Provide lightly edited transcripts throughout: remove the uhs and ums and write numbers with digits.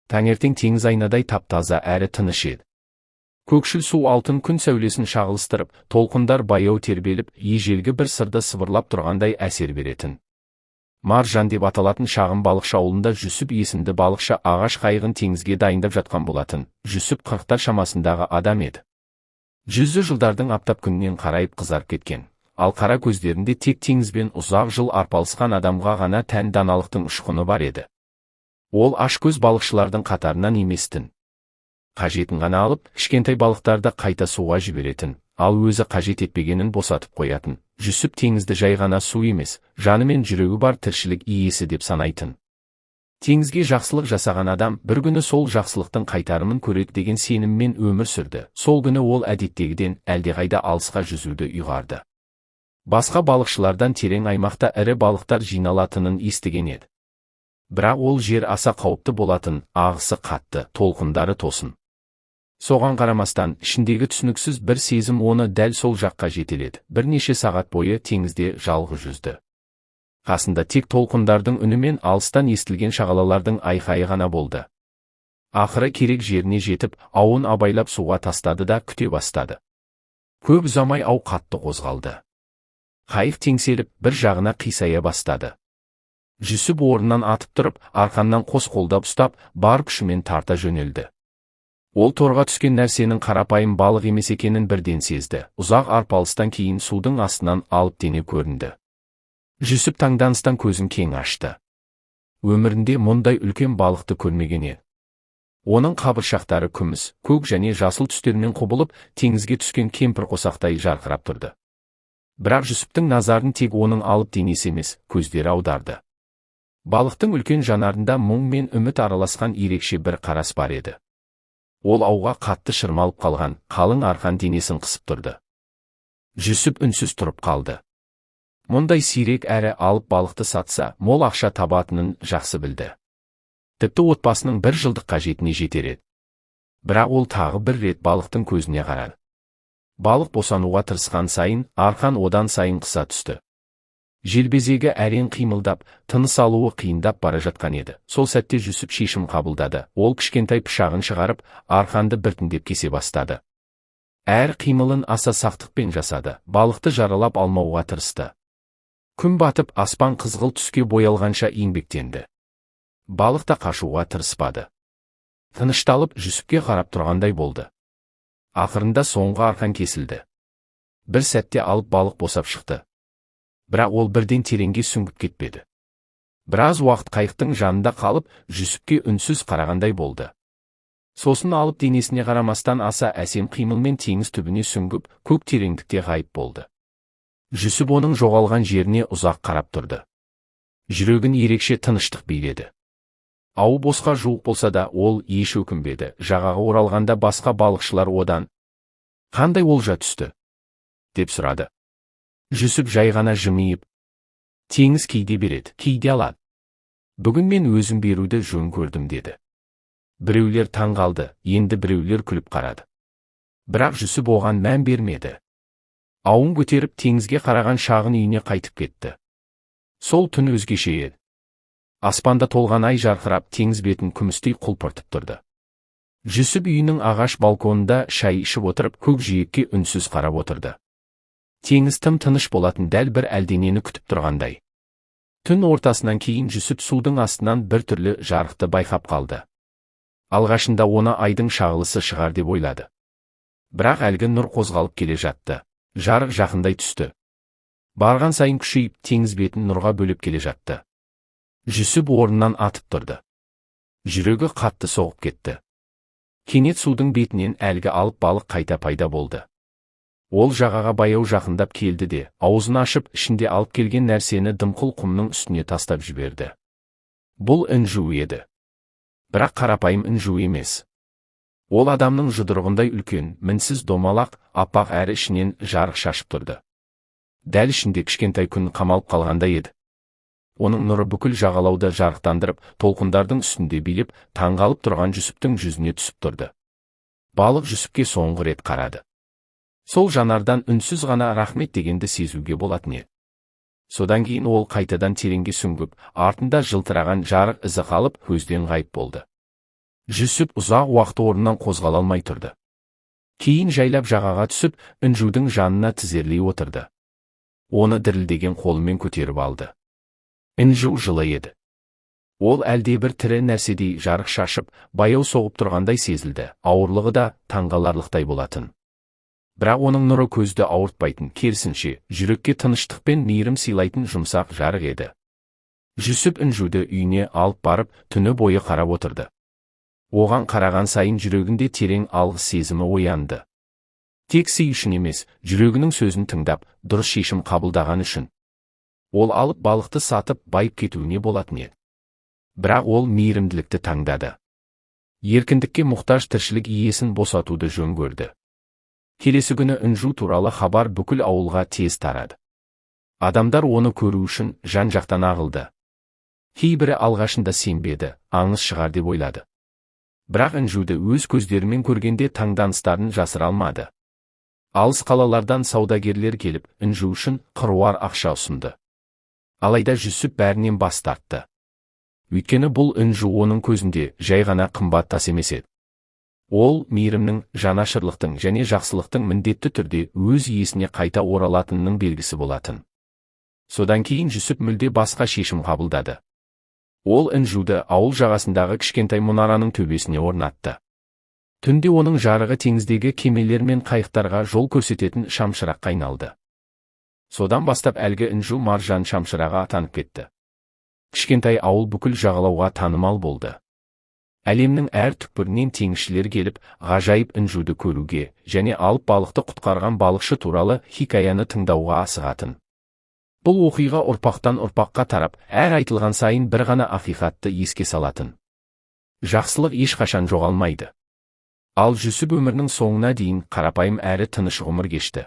Таңертең теңіз айнадай тап-таза әрі тыныш еді. Көкшіл су алтын күн сәулесін шағылыстырып, толқындар баяу тербеліп, ежелгі бір сырды сыбырлап тұрғандай әсер беретін. Маржан деп аталатын шағын балықшы ауылында Жүсіп есімді балықшы ағаш қайығын теңізге дайындап жатқан болатын. Жүсіп 40-тар шамасындағы адам еді. Жүзі жылдардың аптап күнінен қарайып, қызарып кеткен. Ал қара көздерінде тек теңізбен ұзақ жыл арпалысқан адамға ғана тән даналықтың ұшқыны бар еді. Ол ашкөз балықшылардың қатарынан еместін. Қажетін ғана алып, кішкентай балықтарды қайта суға жіберетін, ал өзі қажет етпегенін босатып қоятын. Жүсіп теңізді жай ғана су емес, жаны мен жүрегі бар тіршілік иесі деп санайтын. Теңізге жақсылық жасаған адам бір күні сол жақсылықтың қайтарымын көреді деген сеніммен өмір сүрді. Сол күні ол әдеттегіден әлдеқайда алысқа жүзуді ұйғарды. Басқа балықшылардан терең аймақта ірі балықтар жиналатынын естіген еді. Бірақ ол жер аса қауіпті болатын, ағысы қатты, толқындары тосын. Соған қарамастан, ішіндегі түсініксіз бір сезім оны дәл сол жаққа жетеледі. Бірнеше сағат бойы теңізде жалғыз жүзді. Қасында тек толқындардың үні мен алыстан естілген шағалалардың айқайы ғана болды. Ақыры керек жеріне жетіп, ауын абайлап суға тастады да күте бастады. Көп ұзамай ау қатты қозғалды. Қайық теңселіп, бір жағына қисая бастады. Жүсіп орнынан атып тұрып, арқаннан қос қолдап ұстап, бар күшімен тарта жөнелді. Ол торға түскен нәрсенің қарапайым балық емес екенін бірден сезді. Ұзақ арпалыстан кейін судың астынан алып дене көрінді. Жүсіп таңданыстан көзін кең ашты. Өмірінде мұндай үлкен балықты көрмеген еді. Оның қабыршақтары күміс, көк және жасыл түстермен құбылып, теңізге түскен кемпір қосақтай жарқырап тұрды. Бірақ Жүсіптің назарын тек оның алып денесі емес, көздері аударды. Балықтың үлкен жанарында мұң мен үміт араласқан ерекше бір қарас бар еді. Ол ауға қатты шырмалып қалған, қалың арқан денесін қысып тұрды. Жүсіп үнсіз тұрып қалды. Мұндай сирек әрі алып балықты сатса, мол ақша табатынын жақсы білді. Тіпті отбасының бір жылдық қажетіне жетер еді. Бірақ ол тағы бір рет балықтың көзіне қарады. Балық босануға тырысқан сайын, арқан одан сайын қыса түсті. Желбезегі әрең қимылдап, тыныс алуы қиындап бара жатқан еді. Сол сәтте Жүсіп шешім қабылдады. Ол кішкентай пышағын шығарып, арқанды біртіндеп кесе бастады. Әр қимылын аса сақтықпен жасады, балықты жаралап алмауға тырысты. Күн батып, аспан қызғылт түске боялғанша еңбектенді. Балық та қашуға тырыспады. Тынышталып, Жүсіпке қарап тұрғандай болды. Ақырында соңғы арқан кесілді. Бір сәтте алып балық босап шықты. Бірақ ол бірден тереңге сүңгіп кетпеді. Біраз уақыт қайықтың жанында қалып, Жүсіпке үнсіз қарағандай болды. Сосын алып денесіне қарамастан аса әсем қимылмен теңіз түбіне сүңгіп, көк тереңдікте ғайып болды. Жүсіп оның жоғалған жеріне ұзақ қарап тұрды. Жүрегін ерекше тыныштық биледі. Ауы босқа жуық болса да, ол еш өкінбеді. Жағаға оралғанда басқа балықшылар одан: «Қандай олжа түсті?» – деп сұрады. Жүсіп жай ғана жымиып: «Теңіз кейде береді, кейде алады. Бүгін мен өзім беруді жөн көрдім», – деді. Біреулер таң қалды, енді біреулер күліп қарады. Бірақ Жүсіп оған мән бермеді. Ауын көтеріп, теңізге қараған шағын үйіне қайтып кетті. Сол түн өзгеше еді. Аспанда толған ай жарқырап, теңіз бетін күмістей құлпыртып тұрды. Жүсіп үйінің ағаш балконында шай ішіп отырып, көк жиекке үнсіз қарап отырды. Теңіз тым тыныш болатын, дәл бір әлденені күтіп тұрғандай. Түн ортасынан кейін Жүсіп судың астынан бір түрлі жарықты байқап қалды. Алғашында оны айдың шағылысы шығар деп ойлады. Бірақ әлгі нұр қозғалып келе жатты. Жарық жақындай түсті. Барған сайын күшейіп, теңіз бетін нұрға бөлеп келе жатты. Жүсіп орнынан атып тұрды. Жүрегі қатты соғып кетті. Кенет судың бетінен әлгі алып балық қайта пайда болды. Ол жағаға баяу жақындап келді де, аузын ашып, ішінде алып келген нәрсені дымқыл құмның үстіне тастап жіберді. Бұл інжу еді. Бірақ қарапайым інжу емес. Ол адамның жұдырығындай үлкен, мінсіз домалақ, аппақ әрі ішінен жарық шашып тұрды. Дәл ішінде кішкентай күн қамалып қалғандай еді. Оның нұры бүкіл жағалауды жарықтандырып, толқындардың үстінде билеп, таңғалып тұрған Жүсіптің жүзіне түсіп тұрды. Балық Жүсіпке соңғы рет қарады. Сол жанардан үнсіз ғана рахмет дегенді сезуге болатын еді. Содан кейін ол қайтадан тереңге сүңгіп, артында жылтыраған жарық ізі қалып, көзден ғайып болды. Жүсіп ұзақ уақыт орнынан қозғала алмай тұрды. Кейін жайлап жағаға түсіп, інжудің жанына тізерлей отырды. Оны дірілдеген қолымен көтеріп алды. Інжу жылы еді. Ол әлде бір тірі нәрседей жарық шашып, баяу соғып тұрғандай сезілді, ауырлығы да таңғаларлықтай болатын. Бірақ оның нұры көзді ауыртпайтын, керісінше, жүрекке тыныштық пен мейірім сыйлайтын жұмсақ жарық еді. Жүсіп інжуді үйіне алып барып, түні бойы қарап отырды. Оған қараған сайын жүрегінде терең алғыс сезімі оянды. Тек сый үшін емес, жүрегінің сөзін тыңдап, дұрыс шешім қабылдаған үшін. Ол алып балықты сатып, байып кетуіне болатын еді. Бірақ ол мейірімділікті таңдады. Еркіндікке мұқтаж тіршілік иесін босатуды жөн көрді. Келесі күні інжу туралы хабар бүкіл ауылға тез тарады. Адамдар оны көру үшін жан-жақтан ағылды. Кейбірі алғашында сенбеді, аңыз шығар деп ойлады. Бірақ інжуді өз көздерімен көргенде таңданыстарын жасыра алмады. Алыс қалалардан саудагерлер келіп, інжу үшін қыруар ақша ұсынды. Алайда Жүсіп бәрінен бас тартты. Өйткені бұл інжу оның көзінде жай ғана қымбат тас емес еді. Ол мейірімнің, жанашырлықтың және жақсылықтың міндетті түрде өз иесіне қайта оралатынының белгісі болатын. Содан кейін Жүсіп мүлде басқа шешім қабылдады. Ол інжуді ауыл жағасындағы кішкентай мұнараның төбесіне орнатты. Түнде оның жарығы теңіздегі кемелер мен қайықтарға жол көрсететін шамшыраққа айналды. Содан бастап әлгі інжу маржан шамшырағы атанып кетті. Кішкентай ауыл бүкіл жағалауға танымал болды. Әлемнің әр түкпірінен теңізшілер келіп, ғажайып інжуді көруге және алып балықты құтқарған балықшы туралы хикаяны тыңдауға асығатын. Бұл оқиға ұрпақтан ұрпаққа тарап, әр айтылған сайын бір ғана ақиқатты еске салатын. Жақсылық ешқашан жоғалмайды. Ал Жүсіп өмірінің соңына дейін қарапайым әрі тыныш ғұмыр кешті.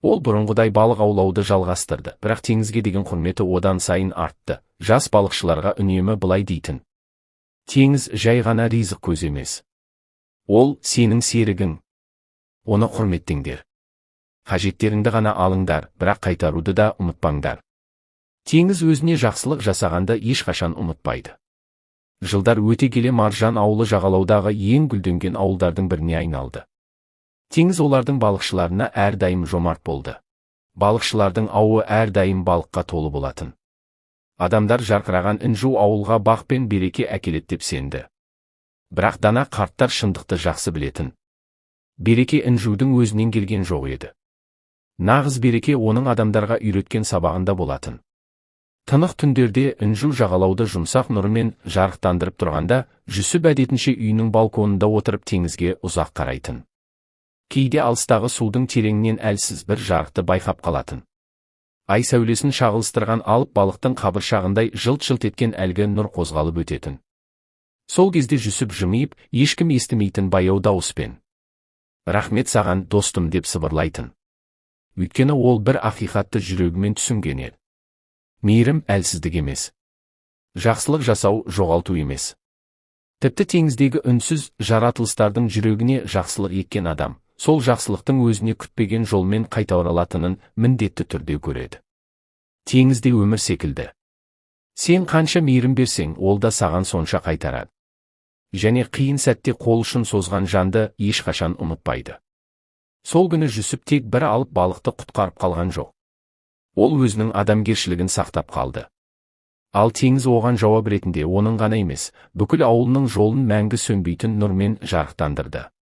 Ол бұрынғыдай балық аулауды жалғастырды, бірақ теңізге деген құрметі одан сайын артты. Жас балықшыларға үнемі былай дейтін: теңіз жай ғана ризық көзі емес. Ол сенің серігің. Оны құрметтеңдер. Қажеттеріңді ғана алыңдар, бірақ қайтаруды да ұмытпаңдар. Теңіз өзіне жақсылық жасағанды ешқашан ұмытпайды. Жылдар өте келе Маржан ауылы жағалаудағы ең гүлденген ауылдардың біріне айналды. Теңіз олардың балықшыларына әрдайым жомарт болды. Балықшылардың ауы әрдайым балыққа толы болатын. Адамдар жарқыраған інжу ауылға бақ пен береке әкеледі деп сенді. Бірақ дана қарттар шындықты жақсы білетін. Береке інжудің өзінен келген жоқ еді. Нағыз береке оның адамдарға үйреткен сабағында болатын. Тынық түндерде інжу жағалауды жұмсақ нұрымен жарықтандырып тұрғанда, Жүсіп әдетінше үйінің балконында отырып теңізге ұзақ қарайтын. Кейде алыстағы судың тереңінен әлсіз бір жарықты байқап қалатын. Ай сәулесін шағылыстырған алып балықтың қабыршағындай жылт-жылт еткен әлгі нұр қозғалып өтетін. Сол кезде Жүсіп жымиып, ешкім естімейтін баяу дауыспен: «Рахмет саған, достым», деп сыбырлайтын. Өйткені ол бір ақиқатты жүрегімен түсінген еді. Мейірім әлсіздік емес. Жақсылық жасау жоғалту емес. Тіпті теңіздегі үнсіз жаратылыстардың жүрегіне жақсылық еткен адам, сол жақсылықтың өзіне күтпеген жолмен қайта оралатынын міндетті түрде көреді. Теңізде өмір секілді. Сен қанша мейірім берсең, ол да саған сонша қайтарады. Және қиын сәтте қол ұшын созған жанды ешқашан ұмытпайды. Сол күні Жүсіп тек бір алып балықты құтқарып қалған жоқ. Ол өзінің адамгершілігін сақтап қалды. Ал теңіз оған жауап ретінде оның ғана емес, бүкіл ауылының жолын мәңгі сөнбейтін нұрмен жарықтандырды.